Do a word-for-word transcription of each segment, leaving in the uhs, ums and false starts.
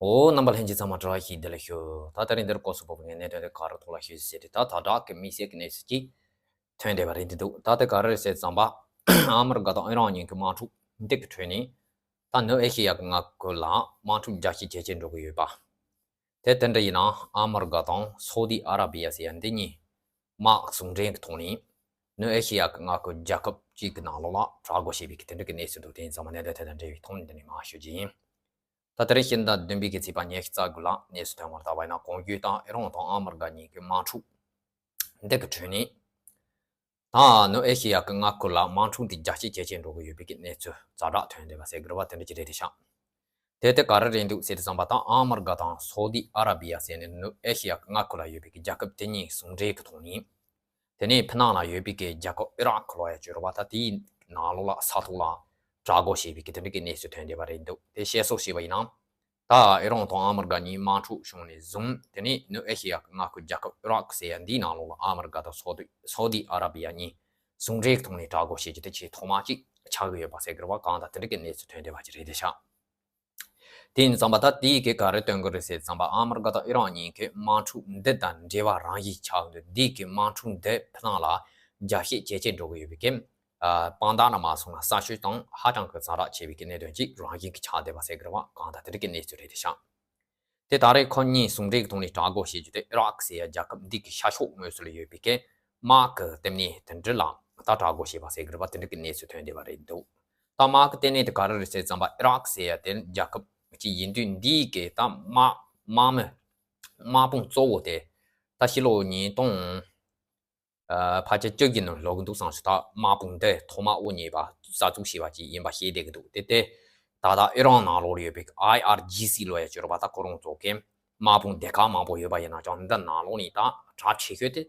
འོ། རྣམ་པ་ལྷན་རྒྱས་ཚང་མ་བཀྲ་ཤིས་བདེ་ལེགས་ཞུ། ད་དེ་རིང་འདིར་སྐོར་སུ་བབས་པའི་གནད་དོན་དེ་ག་རེ་ཐོག་ལ་ཞུས་ཟེར་ཏེ། ད་དྲག་གི་དམིགས་བསལ་གྱི་གནས་ཚུལ་ཅིག་ཐོན་བསྡད་པ་རེད་འདུག་ད་དེ་ག་རེ་རེད་ཟེར་ཙམ་པ། ཨ་མི་རི་ཀ་དང་ཨི་རན་གཉིས་ཀྱི་དམག་འཁྲུག་འདི་གི་ཁྲོད་ནས། ད་ནུབ་ཨེ་ཤེ་ཡ་གི་མངའ་ཁུལ་ལ་དམག་འཁྲུག་རྒྱ་སྐྱེད་ཇེ་ཆེར་འགྲོ་གི་ཡོད་པ། དེ་དེ་འདྲ་ཡིན་ན་ཨ་མི་རི་ཀ་དང་སོ་ཏི་ཨ་ར་བི་ཡ་ཟེར་ཡ་འདི་གཉིས་དམག་ཟུང་འབྲེལ་གྱི་ཐོག་ནས་ནུབ་ཨེ་ཤེ་ཡ་གི་མངའ་ཁུལ་རྒྱལ་ཁབ་གཅིག་གི་ནང་ལོགས་ལ་དྲག་རྒོལ་བྱས་པའི་གི་དེ་འདྲ་གི་གནས་ཚུལ་འདུག་དེ་ཡིན་ཙང་མ་གནད་དོན་དེ་དང་འབྲེལ་བའི་ཐོག་ནས་འདི་ནས་མར་ཞུ་རྒྱུ་ཡིན། ད་དེ་རིང་ཕྱི་ཟླ་བདུན་པའི་གི་ཚེས་པ་ཉི་ཤུ་རྩ་དགུ་ལ་གནས་ཚུལ་ཐོན་པར་བལྟས་པ་ཡིན་ན། གོང་བརྗོད་ལྟར་ཨི་རན་དང་ཨ་མི་རི་ཀ་གཉིས་ཀྱི་དམག་འཁྲུག་འདི་གི་ཁྲོད་ནས། ད་ནུབ་ཨེ་ཤེ་ཡ་གི་མངའ་ཁུལ་ལ་དམག་འཁྲུག་འདི་རྒྱ་སྐྱེད་ཇེ་ཆེར་འགྲོ་གི་ཡོད་པའི་གི་གནས་ཚུལ་ཛ་དྲག་ཐོན་བསྡད་པ་ཟེར་དགོས་རེད་པ། དེ་འདྲ་ཅིག་རེད་དེ་ཤག་དེ་དེ་ག་རེ་རེད་འདུག་ཟེར་དུས་ཙམ་པ། ད་ཨ་མི་རི་ཀ་དང་སོ་ཏི་ཨ་ར་བི་ཡ་ཟེར་ནས་ནུབ་ཨེ་ཤེ་ཡ་གི་མངའ་ཁུལ་ལ་ཡོད་པའི་གི་རྒྱལ་ཁབ་དེ་གཉིས་ཟུང་འབྲེལ་གྱི་ཐོག་ནས། དེ་ནས་ཕྱི་ནང་ལ་ཡོད་པའི་གི་རྒྱལ་ཁབ་ཨི་རག་ལབ་ཡ་ཅིག་ཡོད་རེད་པ། ད་དེའི་ནང་ལོགས་ལ་ས་ཐོག་ལ་དྲག་རྒོལ་བྱས་པའི་གི་དེ་འདྲ་གི་གནས་ཚུལ་ཐོན་བསྡད་པ་རེད་འདུག་དེ་བཤད་སྲོལ་བྱས་པ་ཡིན་ན། ད་ཨི་རན་དང་ཨ་མི་རི་ཀ་གཉིས་དམག་འཁྲུག་བྱུང་ནས་བཟུང་། དེ་ནས་ནུབ་ཨེ་ཤེ་ཡ་གི་མངའ་ཁུལ་རྒྱལ་ཁབ་ཨི་རག་ཟེར་ཡ་འདིའི་ནང་ལོགས་ལ་ཨ་མི་རི་ཀ་དང་སོ་ཏི་སོ་ཏི་ཨ་ར་བི་ཡ་གཉིས་ཟུང་འབྲེལ་གྱི་ཐོག་ནས་དྲག་རྒོལ་བྱས་རྒྱུ་དེ་ཆེས་ཐོག་མ་གཅིག་ཆགས་ཀྱི་ཡོད་པ་ཟེར་དགོས་རེད་པ། གང་ལྟར་དེ་འདྲ་གི་གནས་ཚུལ་ཐོན་བསྡད་པ་ཅིག་རེད་དེ་ཤག་དེ་ཡིན་ཙམ་པ། ད་དེའི་གི་ག་རེ་སྟོན་གྱི་རེད་ཟེར་ཙམ་པ། ཨ་མི་རི་ཀ་དང་ཨི་རན་གཉིས་ཀྱི་དམག་འཁྲུག་འདི་དང་འབྲེལ་བ་རང་བཞིན་ཆགས་འདུག་འདི་གི་དམག་འཁྲུག་འདི་ཕྱི་ནང་ལ་རྒྱ་སྐྱེད་ཇེ་ཆེར་འགྲོ་གི་ཡོད་པའི་གི་ཨ་དཔང་རྟགས་རྣམས་མ་སོང་ན་གསལ་ཤོས་དང་ཧ་ཅང་གི་ཛ་དྲག་ཆེ་བའི་གི་གནད་དོན་ཅིག་རང་བཞིན་གྱི་ཆགས་བསྡད་པ་ཟེར་གྱི་རེད་པ། གང་ལྟར་དེ་འདྲ་གི་གནས་ཚུལ་རེད་དེ་ཤག་དེ་ད་རེས་ཁོ་གཉིས་ཟུང་འབྲེལ་གྱི་ཐོག་ནས་དྲག་རྒོལ་བྱེད་རྒྱུ་དེ་ཨི་རག་ཟེར་ཡ་རྒྱལ་ཁབ་འདི་གི་ཤར་ཕྱོགས་ངོས་སུ་ལ་ཡོད་པའི་གི་དམག་གི་ལྟེ་གནས་དེ་འདྲ་ལ་ད་དྲག་རྒོལ་བྱས་པ་ཟེར་གྱི་རེད་པ། དེ་འདྲ་གི་གནས་ཚུལ་ཐོན་བསྡད་པ་རེད་འདུག་ད་དམག་གི་ལྟེ་གནས་དེ་ག་རེ་རེད་ཟེར་ཙམ་པ། ཨི་རག་ཟེར་ཡ་དེ་རྒྱལ་ཁབ་ཅིག་ཡིན་དུས། འདིའི་གི་ད་དམག་དམག་མི་དམག་དཔུང་གཙོ་བོ་དེ་ད་ཕྱི་ལོ་ཉིས་སྟོང་ཨ་ཕལ་ཆེར་བཅུ་བཞི་ནང་ལོག་གི་འདུག་བསམ་སོང་། ད་དམག་དཔུང་འདི་ཐོག་མ་དབུ་བརྙེས་པ་གསར་འཛུགས་བྱས་པ་ཅིག་ཡིན་པ་ཤེས་བསྡད་ཀྱི་འདུག་དེ་དེ་ད་ལྟ་ཨི་རན་ནང་ལོགས་ལ་ཡོད་པའི་ཨའི་ཨར་ཇི་སི་ལབ་ཡ་ཅིག་ཡོད་རེད་པ། ད་ཁོ་རང་ཚོ་གི་དམག་དཔུང་སྡེ་ཁག་མང་པོ་ཡོད་པ་ཡིན་ན་ཀྱང་། འདི་ནང་ལོགས་ནས་ད་གྲགས་ཆེ་ཤོས་དེ་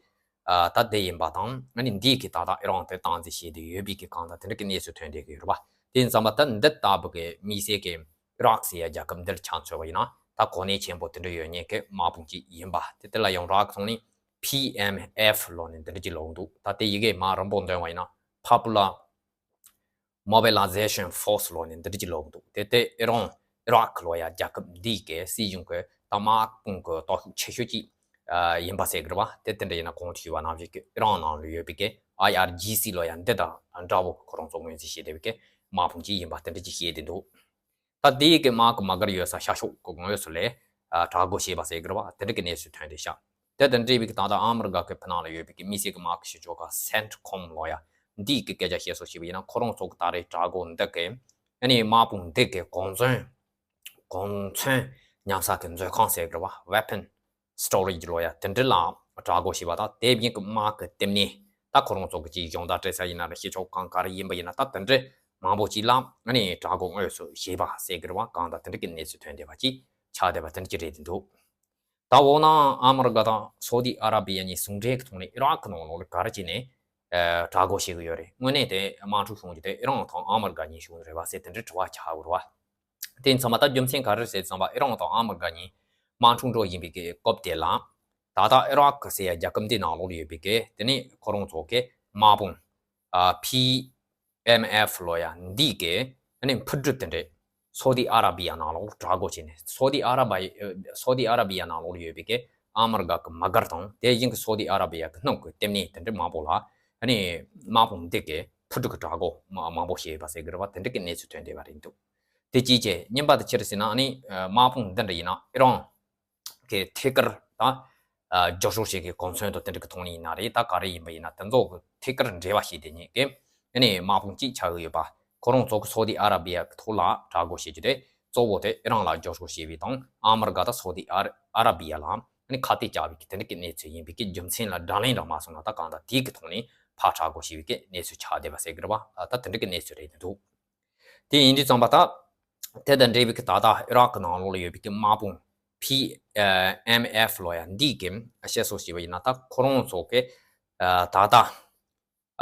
ཨ་ད་དེ་ཡིན་པ་དང་། ཨ་ནི་འདིས་གི་ད་ལྟ་ཨི་རན་དེ་སྟངས་འཛིན་བྱས་ཏེ་ཡོད་པའི་གི་གང་ལྟར་དེ་འདྲ་གི་གནས་ཚུལ་ཐོན་བསྡད་ཀྱི་ཡོད་རེད་པ། དེ་ཡིན་ཙམ་པ། ད་འདི་ལྟ་བུ་གི་དམིགས་བསལ་གྱི་ཨི་རག་ཟེར་ཡ་རྒྱལ་ཁབ་འདིར་ཆ་མཚོན་པ་ཡིན་ན། ད་གོ་གནས་ཆེན་པོ་དེ་འདྲ་ཡོད་མཁན་གྱི་དམག་དཔུང་ཅིག་ཡིན་པ། དེ་དེ་ལ་ཡང་རག་ཐོག་ནས་པི་ཨེམ་ཨེཕ་ལབ་ནས་འདི་འདྲ་ཅིག་ལབ་འདུག་ད་དེ་ཡི་གེ་མ་རིང་པོ་འདོན་པ་ཡིན་ན། Popular Mobilization Force ལབ་ནས་འདི་འདྲ་ཅིག་ལབ་འདུག་དེ་དེ་ཨི་རན་ཨི་རག་ལབ་ཡ་རྒྱལ་ཁབ་འདིའི་གི་སྲིད་གཞུང་གི་ད་དམག་དཔུང་གི་སྟོབས་ཤུགས་ཆེ་ཤོས་ཅིག་ཨ་ཡིན་པ་ཟེར་གྱི་རེད་པ། དེ་དེ་འདྲ་ཡིན་ན་གོང་དུ་ཞུས་པ་ནང་བཞིན་གྱི་ཨི་རན་ནང་ལ་ཡོད་པའི་གི་ཨའི་ཨར་ཇི་སི་ལབ་ཡ་འདི་དང་འདྲ་བོ་ཁོ་རང་ཚོ་ངོས་འཛིན་བྱས་བསྡད་པའི་གི་དམག་དཔུང་ཅིག་ཡིན་པ་དེ་འདྲ་ཅིག་བཤད་བསྡད་འདུག་ད་དེའི་གི་དམག་གི་དམག་སྒར་ཡོད་ས་ཤར་ཕྱོགས་གི་ངོས་སུ་ལ་ཨ་དྲག་རྒོལ་བྱས་པ་ཟེར་གྱི་རེད་པ། དེ་འདྲ་གི་གནས་ཚུལ་ཐོན་བསྡད་ཤག་དེ་དང་འབྲེལ་བའི་གི་ད་ལྟ་ཨ་མི་རི་ཀ་གི་ཕྱི་ནང་ལ་ཡོད་པའི་གི་དམིགས་བསལ་གྱི་དམག་གི་ཞིབ་དཔྱོད་ཁང་སེན་ཊི་ཀོམ་ལབ་ཡ་འདིའི་གི་སྐད་ཆ་བཤད་སྲོལ་བྱས་པ་ཡིན་ན། ཁོ་རང་ཚོ་གི་ད་རེས་དྲག་རྒོལ་འདི་གི་ཨ་ནི་དམག་དཔུང་འདི་གི་གོ་མཚོན་གོ་མཚོན་ཉར་ས་གི་མཛོད་ཁང་ཟེར་གྱི་རེད་པ། Weapon Storage ལབ་ཡ་དེ་འདྲ་ལ་དྲག་རྒོལ་བྱས་པ་དང་། དེ་བཞིན་གྱི་དམག་གི་ལྟེ་གནས། ད་ཁོ་རང་ཚོ་གི་ཅིག་སྦྱོང་བརྡར་སྤྲད་ས་ཡིན་ན་རེད། ཞིབ་དཔྱོད་ཁང་ག་རེ་ཡིན་པ་ཡིན་ན། ད་དེ་འདྲ་མང་པོ་ཅིག་ལ་ཨ་ནི་དྲག་རྒོལ་དངོས་སུ་བྱས་པ་ཟེར་གྱི་རེད་པ། གང་ལྟར་དེ་འདྲ་གི་གནས་ཚུལ་ཐོན་བསྡད་པ་ཅིག་ཆགས་བསྡད་པ་དེ་འདྲ་ཅིག་རེད་འདུག་ད་འོ་ན་ཨ་མི་རི་ཀ་དང་སོ་ཏི་ཨ་ར་བི་ཡ་གཉིས་ཟུང་འབྲེལ་གྱི་ཐོག་ནས་ཨི་རག་གི་ནང་ལོགས་ལ་ག་རེ་བྱས་ནས་ཨ་དྲག་རྒོལ་བྱེད་ཀྱི་ཡོད་རེད། དངོས་གནས་དེ་དམག་འཁྲུག་བྱུང་རྒྱུ་དེ་ཨི་རན་དང་ཨ་མི་རི་ཀ་གཉིས་བྱུང་རེད་པ་ཟེར་དེ་འདྲའི་དྲི་བ་ཆགས་ཡོད་རེད་པ། དེ་ཡིན་ཙང་མ། ད་རྒྱུ་མཚན་ག་རེ་རེད་ཟེར་ཙམ་པ། ཨི་རན་དང་ཨ་མི་རི་ཀ་གཉིས་དམག་འཁྲུག་འགྲོ་བཞིན་པའི་གི་སྐབས་དེ་ལ། ད་ལྟ་ཨི་རག་ཟེར་ཡ་རྒྱལ་ཁབ་འདི་ནང་ལོགས་ལ་ཡོད་པའི་གི་དེ་ནས་ཁོ་རང་ཚོ་གི་དམག་དཔུང་ཨ་པི་ཨེམ་ཨེཕ་ལབ་ཡ་འདི་གི་ཨ་ནི་འཕུར་གྲུ་དེ་འདྲས་སོ་ཏི་ཨ་ར་བི་ཡ་ནང་ལོགས་དྲག་རྒོལ་བྱས་ནས། སོ་ཏི་ཨ་ར་བི་ཡ་སོ་ཏི་ཨ་ར་བི་ཡ་ནང་ལོགས་ལ་ཡོད་པའི་གི་ཨ་མི་རི་ཀ་གི་དམག་སྒར་དང་། དེ་བཞིན་གྱི་སོ་ཏི་ཨ་ར་བི་ཡ་གི་ནང་གི་ལྟེ་གནས་དེ་འདྲ་མང་པོ་ལ་ཨ་ནི་དམག་དཔུང་འདི་གི་འཕུར་གྲུ་གི་དྲག་རྒོལ་མ་མང་པོ་བྱས་ཡོད་པ་ཟེར་གྱི་རེད་པ། དེ་འདྲ་གི་གནས་ཚུལ་ཐོན་བསྡད་པ་རེད་འདུག་དེ་གཅིག་བྱས། གཉིས་པ་དེ་ཅི་རེད་ཟེར་ན། ཨ་ནི་ཨ་དམག་དཔུང་འདི་འདྲ་ཡིན་ན་ཨི་རན་གྱི་ཐད་ཀར་ད་ཨ་རྒྱབ་སྐྱོར་བྱེད་མཁན་གོ་མཚོན་དང་དེ་འདྲ་གི་ཐོག་ནས་ཡིན་ན་རེད། ད་ག་རེ་ཡིན་པ་ཡིན་ན། དེ་ཚོ་གི་ཐད་ཀར་འབྲེལ་བ་བྱེད་བསྡད་མཁན་གྱི་ཨ་ནི་དམག་དཔུང་གཅིག་ཆགས་ཀྱི་ཡོད་པ། ཁོ་རང་ཚོ་གི་སོ་ཏི་ཨ་ར་བི་ཡ་གི་ཐོག་ལ་དྲག་རྒོལ་བྱེད་རྒྱུ་དེ་གཙོ་བོ་དེ་ཨི་རན་ལ་རྒྱབ་སྐྱོར་བྱས་པའི་དང་། ཨ་མི་རི་ཀ་དང་སོ་ཏི་ཨ་ར་ཨ་ར་བི་ཡ་ལ་ཨ་ནི་ཁ་གཏད་བཅག་པའི་གི་དེ་འདྲ་གི་གནས་ཚུལ་ཡིན་པའི་གི་རྒྱུ་མཚན་ལ་བགྲོ་གླེང་རང་མ་སོང་ན། ད་གང་ལྟར་དེའི་གི་ཐོག་ནས་ཕར་དྲག་རྒོལ་བྱས་པའི་གི་གནས་ཚུལ་ཆགས་བསྡད་པ་ཟེར་གྱི་རེད་པ། ད་དེ་འདྲ་གི་གནས་ཚུལ་རེད་འདུག་དེ་ཡིན་དུས་ཙམ་པ། ད་དེ་དང་འབྲེལ་བའི་གི་ད་ལྟ་ཨི་རག་གི་ནང་ལོགས་ལ་ཡོད་པའི་གི་དམག་དཔུང་པི་ཨེམ་ཨེཕ་ལབ་ཡ་འདི་གི་བཤད་སྲོལ་བྱས་པ་ཡིན་ན། ད་ཁོ་རང་ཚོ་གི་ཨ་ད་ལྟ་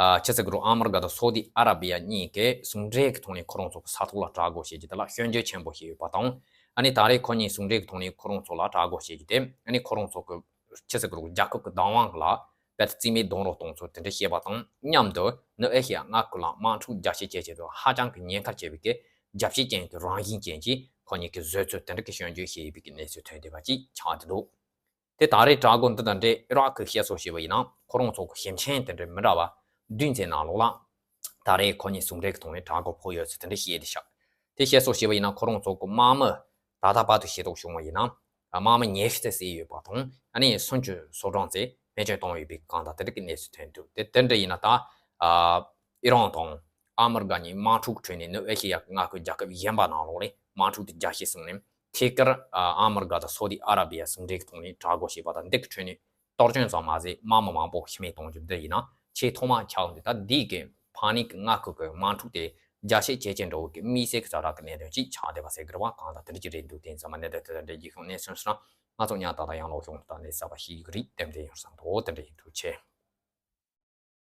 ཨ་ཅི་ཟེར་གྱི་རེད། ཨ་མི་རི་ཀ་དང་སོ་ཏི་ཨ་ར་བི་ཡ་གཉིས་ཀྱིས་ཟུང་འབྲེལ་གྱི་ཐོག་ནས་ཁོ་རང་ཚོ་གི་ས་ཐོག་ལ་དྲག་རྒོལ་བྱེད་རྒྱུ་དེ་ལ་སྐྱོན་བརྗོད་ཆེན་པོ་བྱས་ཡོད་པ་དང་། ཨ་ནི་ད་རེས་ཁོ་གཉིས་ཟུང་འབྲེལ་གྱི་ཐོག་ནས་ཁོ་རང་ཚོ་ལ་དྲག་རྒོལ་བྱེད་རྒྱུ་དེ། ཨ་ནི་ཁོ་རང་ཚོ་གི་ཅི་ཟེར་གྱི་རེད། རྒྱལ་ཁབ་ཀྱི་བདག་དབང་ལ་དཔེ་རྩིས་མེད་རྡུང་རོགས་གཏོང་ཚུལ་དེ་འདྲ་བཤད་པ་དང་མཉམ་དུ། ནུབ་ཨེ་ཤེ་ཡ་མངའ་ཁུལ་ལ་དམག་འཁྲུག་རྒྱ་སྐྱེད་བྱེད་ཆེད་དུ་ཧ་ཅང་གི་ཉེན་ཁ་ཆེ་བའི་གི་རྒྱ་སྐྱེད་ཅན་གྱི་རང་བཞིན་ཅན་གྱི་ དཔོན་གཉིས་ཀྱི་བཟོས་ཚོད་དེ་འདྲ་གི་སྐྱོན་བརྗོད་བྱས་ཡོད་པའི་གནས་ཚུལ་ཐོན་བསྡད་པ་ཅིག་ཆགས་བསྡད་འདུག་དེ་ད་རེས་དྲག་རྒོལ་འདི་དང་འབྲེལ་ཨི་རག་གིས་བཤད་སྲོལ་བྱས་པ་ཡིན་ན། ཁོ་རང་ཚོ་གི་ཞིབ་མཆན་དེ་འདྲའི་མི་འདྲ་བ་བདུན་ཙམ་ནང་ལོགས་ལ་ད་རེས་ཁོ་གཉིས་ཟུང་འབྲེལ་གྱི་ཐོག་ནས་དྲག་རྒོལ་ཕོག་ཡོད་ཚུལ་དེ་འདྲ་བཤད་བསྡད་ཤག་དེ་བཤད་སྲོལ་བྱས་པ་ཡིན་ན། ཁོ་རང་ཚོ་གི་དམག་མི་ད་ལྟ་བར་དུ་ཤེས་རྟོགས་བྱུང་བ་ཡིན་ན། དམག་མི་ཉི་ཤུ་ཙམ་བསད་ཡོད་པ་དང་། ཨ་ནི་སུམ་ཅུ་སོ་གྲངས་ཙམ་རྨས་སྐྱོན་བཏང་ཡོད་པའི་གང་ལྟར་དེ་འདྲ་གི་གནས་ཚུལ་ཐོན་འདུག་དེ་དེ་འདྲ་ཡིན་ན་ད་ཨི་རན་དང་ཨ་མི་རི་ཀ་གཉིས་དམག་འཁྲུག་ཁྲོད་ནས་ནུབ་ཨེ་ཤེ་ཡ་གི་མངའ་ཁུལ་རྒྱལ་ཁབ་གཞན་པ་ནང་ལོགས་ལ་དམག་འཁྲུག་དེ་རྒྱག་ཤེས་གསུངས་ནས། ཐད་ཀར་ཨ་མི་རི་ཀ་དང་སོ་ཏི་ཨ་ར་བི་ཡ་ཟུང་འབྲེལ་གྱི་ཐོག་ནས་དྲག་རྒོལ་བྱས་པ་དང་། འདི་གི་ཁྲོད་ནས་གཏོར་སྐྱོན་ཙམ་མ་ཟད་དམག་མི་མང་པོ་ཤི་རྨས་གཏོང་རྒྱུ་འདི་ཡིན་ན་ཆེས་ཐོག་མ་ཆགས་འདུག་ད་འདི་གི་ཕ་ནི་གི་མངའ་ཁུལ་གྱི་དམག་འཁྲུག་དེ་རྒྱས་བཤད་བྱེད་ཀྱི་འགྲོ་བའི་དམིགས་བསལ་གྱི་ཛ་དྲག་གི་གནད་དོན་ཅིག་ཆགས་བསྡད་པ་ཟེར་གི་རེད་པ། གང་ལྟར་དེ་འདྲ་ཅིག་རེད་འདུག་དེ་ཙམ་མ་གནད་དོན་དེ་འདྲ་ཡིན་ཤོང་ནས་སོང་ཙང་། ང་ཚོ་ཉག་ཏག་ཏག་ཡང་ལོག་ཤོང་དང་ནས་གསར་པ་ཤེས་ཀྱི་རེད། ཏན་ཏན་ཡོང་ས་འདུག་དེ་འདྲ་ཡིན། ཐུགས་རྗེ་ཆེ།